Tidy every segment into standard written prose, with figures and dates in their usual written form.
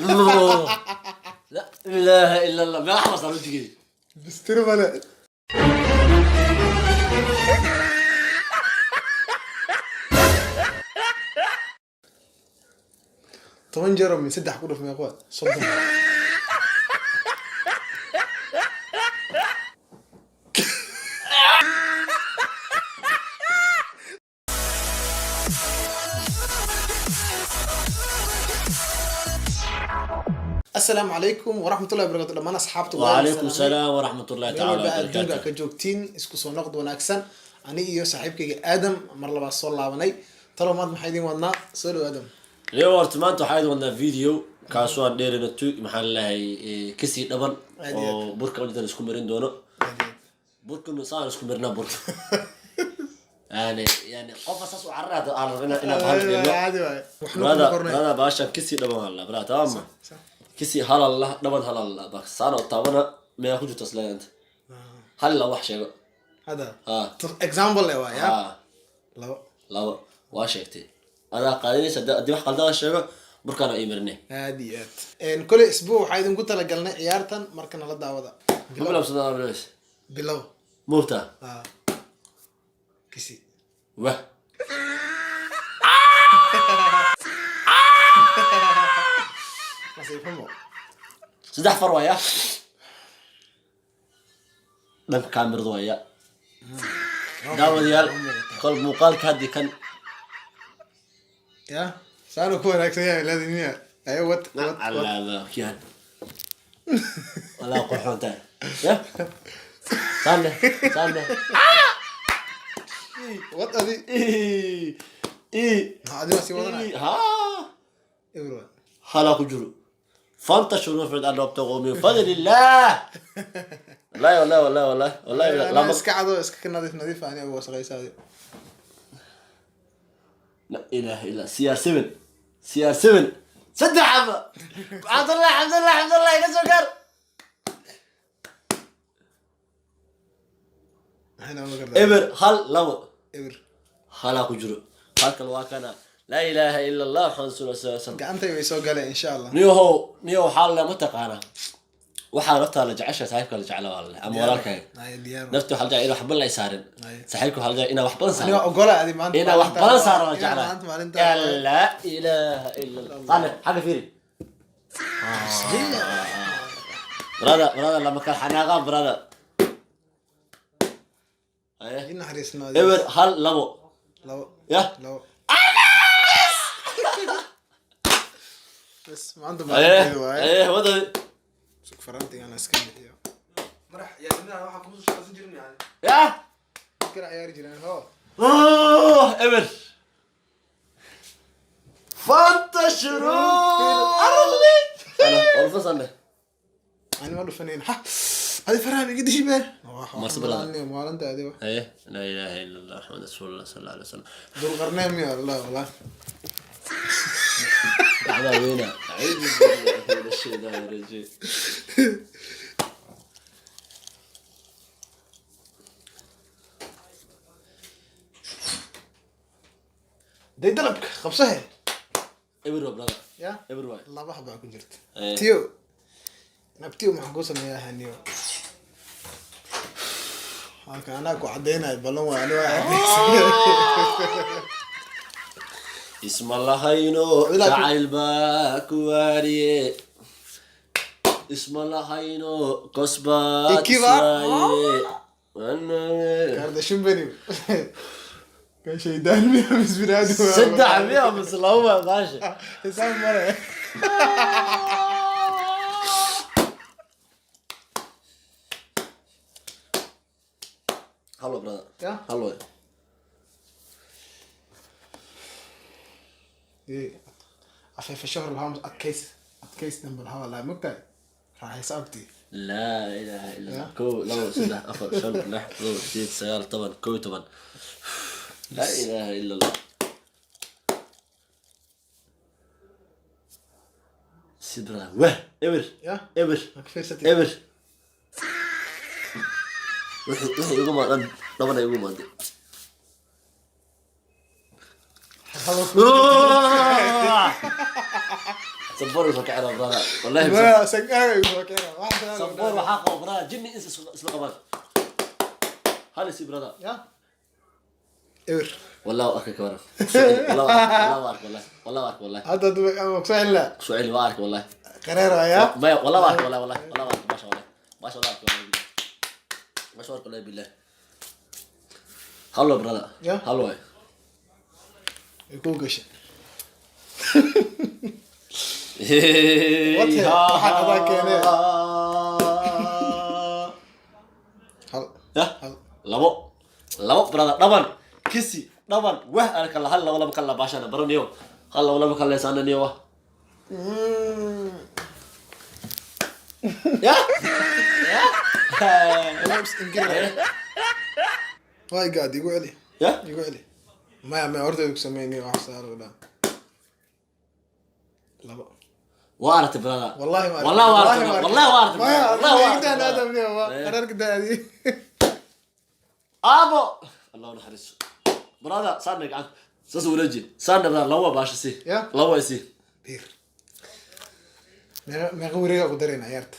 La ilaaha ila Allah, meel axmas aan wejigay. Bistiro male. 10 jeer oo min 3 ku dhuf meeqa waa? 30. Asalaamu calaykum waraxmatullahi wabarakatu dhammaan asxaabta. وعليكم السلام ورحمة الله Meel تعالى walba adduunka وبركاته. ka joogtiin, isku soo noqod wanaagsan. Ani iyo saaxiibkayga Aadam mar labaad soo laabanay. Talo maad maxaa idin wadnaa? Soo dhow, Aadam. Leo, horta maanta waxaa idin wadnaa video kaasoo aan dheerina tu maxaan leeyahay kasii dhaban Aad iyo oo burka ujeedan isku marin doono. Burkuna saan isku marinaa burka, yani qofka saas u cararaya aan rabaa inaan bahal dheelno. Caadi waaye, waxna kuma Brada, qornay. Brada, baashan kasii dhaban waa la brada, tamam, kasii halalla dhaban halalla bak saan oo taabana meeqa ku jirto isleeyahay hal la wax sheego. Hada ha. Example le waay ya. Ha. 2. 2 waa sheegtay, adaa qaadanaysa haddii wax qaldan sheego burkaana ii marinay. Aad iyo aad. Kole isbuuc waxaa idinku talagalnay ciyaartan, marka nala daawada. Ma bilaabsadaa bilaabs? Bilow. Muufta. Ah. Kisi. Wah. Nasiib xumo. 3 far waaya, dhanka kaamirada waaya, daawadayaal, kol muuqaalka haddii kan. Ya saanu ku wanaagsan yahay laadimiya ayo wad wad wad. Calaamakiyan walaa qurxoon tahay ya, saane saane. Wad adi. I. Maxaa adi waa sii wadanaya? Ha. Everyone. Halaa ku jiro, فانتشروا في الارض وابتغوا من فضل الله. والله والله والله والله والله. Anaa lama iska cado, iska ka nadiif nadiif ani uga shaqaysa adi. لا اله الا CR 7 CR 7 صدق عبد عبد الله عبد الله عبد الله iga soo gaar. Maxayna uga gardaa? 0 1 2. Eber. Halaa ku jiro, halkan waa kana. Laa ilaaha ila Allah, maxamed rasuul sal slam. Gacantay way soo galeen, insha Allah. Niyahow, niyahow, waxaa la ma taqaanaa waxaa naftaa la jecesha saaxiibka la jecla waa la ama walaalkaaga. Ay, diyaar. Nafta waxaa la jecel in waxba la isaarin. Ay. Saaxiibka waxaa la jecel inaa wax badan Ani saarin. waa ogola adi maanta. Inaa wax badan saaro waa Inaa jeclaa. maanta maalinta. Laa ilaaha ila Allah. Saale xagga fiiri, brother, brother, lama kala xanaaqaan, brother. Haye. Ii naxariisno. 0 1 2. 2. Yah. 2 bas maanta haye. maalinteedu waaye. Haye, wadadi. Sug, farantiga ana iska bixiyo. Madax yaa waxaa kuma soo shaqaysan jirin yani. Yah. Kala ciyaari jireen ho. Oh, 0. فانتشروا والفصل. Ani ma dhufanayn ha, adi faraha iga dishi be. Marse brother. Maalinta adi wa. ايه، لا اله الا الله محمد رسول الله صلى الله عليه وسلم. Dulqarneen miya allah wallah. دعنا وينا، اعوذ بالله من الشيطان الرجيم. Day dalabka qabsahe. 0 brother. Ya. 0 waay. 2 xabaa ku jirta. Eh. Tiyo nabtiyo, maxaan kuu sameeyaa haniyo? Halka anaa ku cadaynayo, ballan waay, ani waa cadaysanay. Isma lahayno jacayl baa ku waariye, isma lahayno kosbaad Ikiba. iswaaye. Kardeşim benim. Kan shaydaan miya mis biniaadam? 3 miya mise 2 baa baasha? Xisaab male. Hallo brother. Ya. Hallo. Afeefa shahr lahaa adkays adkays dhanba lahaa wallahi, mogtahay raaxaysa abti. لا اله الا الله. 1 2 3 4 5 6 7 8 9 10 11. لا اله الا الله. سيد brother wah 0. Ya. 0. Ma ka fiirsatid? 0. Wixii igu maadan dhaban ay igu maaday. Sanboor soo kacina, brother, wallahi. Maya, sankaaga igu soo keenaa. Wax kale Sanboor waxaa qaba, brother, jinni is isla qabaan. Hal isi, brother. Ya. Ewer. والله arka ka waran. والله والله ark, والله والله ark, والله. Hadda ama kusoo celina. Soo celi, waa ark, والله. Qareer ayaa. Maya, والله ark, والله والله والله ark, ما شاء الله ما شاء الله ark, والله بالله ما شاء الله والله بالله. Hallo, brother. Ya. Hallo waay. Way kuu gashay. What? Waxaan adaa keenay. Hal. Ya. Hal. Labo labo, brother, dhaban kisi dhaban wah arka la hal labo labo kala baashana baraniyo hal labo labo kala saananiyo wah. Ya ya. Labs ingiri. Waa gaad, igu celi. Ya. Igu celi. Maya, maya, hortayda ku sameynay wax saar oo dhan. Labo. Waa aragtay, brother. والله ما والله waa aragtay, والله waa aragtay. Maya, والله waa intaan aragtay. aadam niyo waa qaraarka daadi. Aabo, Allah naxariiso, brother. Saarna gacanta, saas wareeji, saarna, brother. Labo baasha si. Ya. Labo si. Bir. Meeqa wareega ku darayna ciyaarta?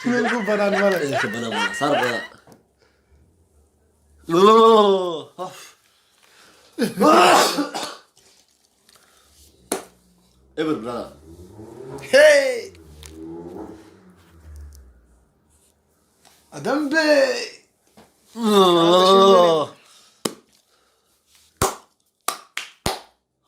Meel ku banaan male. Inta badan brother, saar, brother. Eber, brother. Hey! Adambe!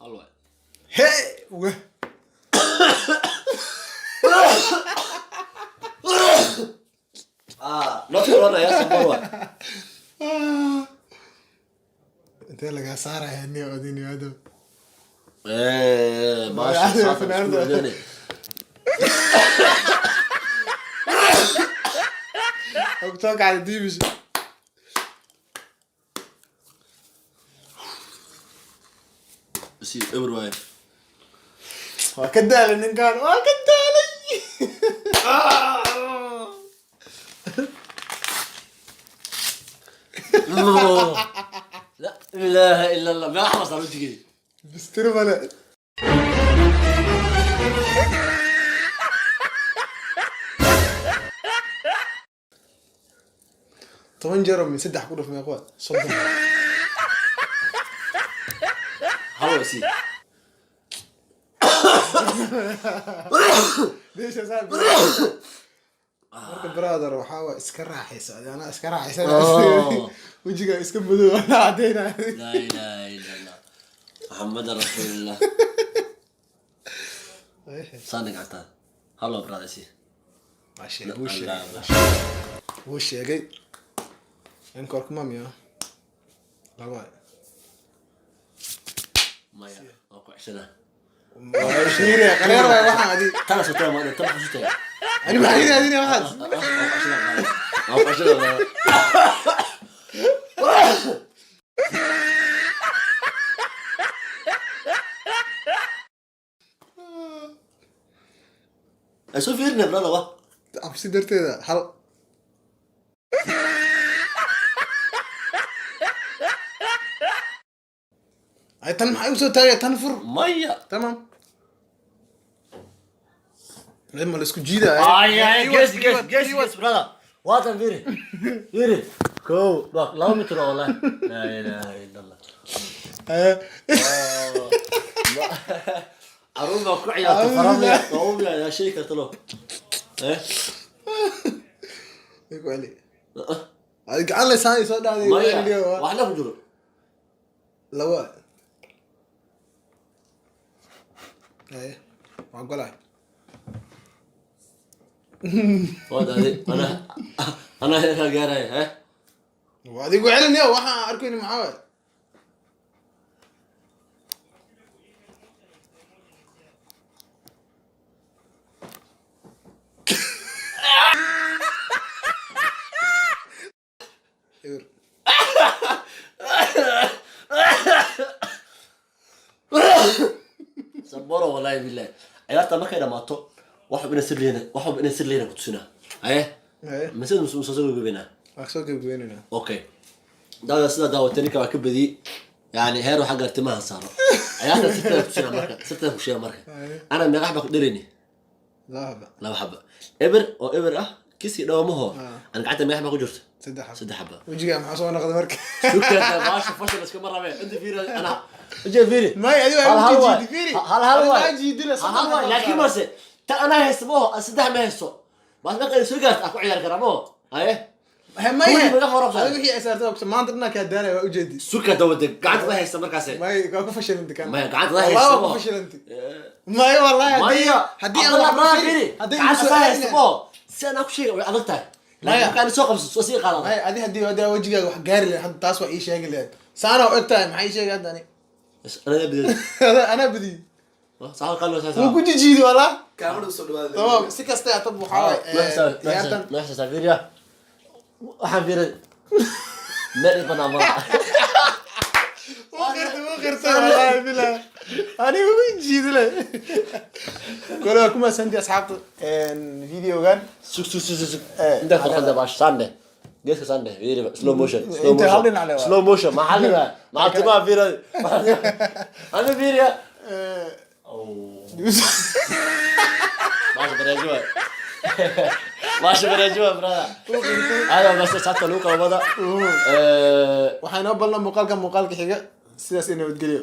Hal waay. Hey! Uga. Ah, not corona ya, sanboor waay. Intee lagaa saaraya niyo odin iyo Adam? Eh, baasha Waa, saasa isku Fernando. wareegane. Og soo kacday diibis. Si eber waay. Waa ka daalay ninkan, waa ka daalay. La ilaha illa Allah, meel axmas aan wajigay. Bistiro male. 10 jeer oo min saddex ku dhuf meeqa waa? 30. Hal waay si. Meesha saa marka, brother, waxaa waa iska raaxaysa, anaa iska raaxaysa. Oh. Wejiga iska madow, anaa cadeynaya. La ilaha illa Allah Muhammad rasuulillah. Saana gacantaada, hallo, brother, si. Waa sheegay, wuu sheegay. Allah. Wuu sheegay ninka korkuma miya laba. Maya, waa ku ceshanaa. Shiire qareer waay waxaan adi. Tana soo taga, ma tan xusuustay. Ani maxaa yidhi waxaas? Waa ku ceshanaa, brother. Ay soo fiirina, brother, wa. Cabsi darteeda hal. Ay, tan maxay usoo taagaya? Tan fur. Maya. Tamam, ma la isku jiidaya? Ay ay, gees gees gees gees, brother, waatan fiiri fiiri, kow dhaq 2 mitir, wallahi, laa ilaaha illa Allah. Caruur baa ku ciyaartay faramle waa u yaa sheegi karta lo eh. Igu celi. Ay, gacan la saan soo dhacday. Maya, waxna ku jiro. Laba. Ay, waan golay. Waa daadi, ana heerkaa gaaraya eh. Waa adigu celinayo, waxaan arkayni maxaa waay? Eber. Saboro, wallahi billahi, ciyaarta markay dhamaato waxba inay sir leena, waxba inay sir leena ku tusinaa haye. Haye. Mise soo gabagabeynaa? Waa soo gabagabeynayna. Okay, daada sidaa daawatay, ninka waa ka badiyey. Yani heer waxaa gaar timaha saaro. Ciyaarta sirteeda tusina marka, sirteeda ku sheega marka. Ana meeqa xaba ku dhelayni? Laba xaba. Laba xaba. Eber oo eber ah, kisi dhawamaho. Aan gacanta meeqa xaba ku jirto? Saddex xaba. Saddex xaba. Wejigaa maxaa soo noqday marka? Sugteeda baasha fashil iskama rabee. Inta fiiri, ana ujeed, fiiri. May, adiga Hal hal waa waay. jiidi, fiiri. Hal hal Adiga waay. waa jiidile, Hal hal waay. soddon. Laakiin marse ta anaa haysto maho, saddex ma haysto. Baas marka ay soo gaarto aan ku ciyaari karaa maho. Haye. He, may. Kuwii naga horabsan. Adiga wixii ay saartay waa maanta dhanaa kaa daalaya, waa ujeedi. Suka dawada gacanta la haysta markaas. May, waa ku fashilantay kan. Maya, gacanta la Wallahi haysto. waa ku fashilantay. May, wallahi Maya. haddii aan Abdallah wax Brother, fiiri, fiiri. haddii Gacanta igu soo la aadin haysto lahayd. maho. Si anaa ku sheegay way adag tahay. Maya. Laakiin markaan soo qabso soo sii qaadada. May, adi haddii wejigaaga wax gaari lahayd hadda, taas waa ii sheegi lahayd. Saana u eg tahay, maxaa ii sheegay hadda ani? Anaga bidid. Anaa badiyey. Saxal qallo saxal. Wuu ku jijiidi wallah. Kaamarada usoo dhawaada. Tamam, si kasta atab waxaa waaye, ciyaartan Meesha fiiriya. Waxaan fiiray. Meel banaan malaha. Wuu qirtay, wuu qirtay, wallahi billahi aniga wuu jiidi leh. Kole waa ku mahadsantihi asxaabta videogan. Sug, sug, sug, sug. Eh, Inta farqada baash sande. Geeska sande fiiri, slow motion, slow Inta hal motion. dhinac leh waa. Slow motion, ma hal dhinac. Ma timaa fiiray. Ana fiiriya. Maasha bareejo waay. Maasha bareejo waay, brother. Hada bas saabta lagu qabada. Waxaa inoo ballan muuqaalka xiga. Sidaas in nabadgelyo.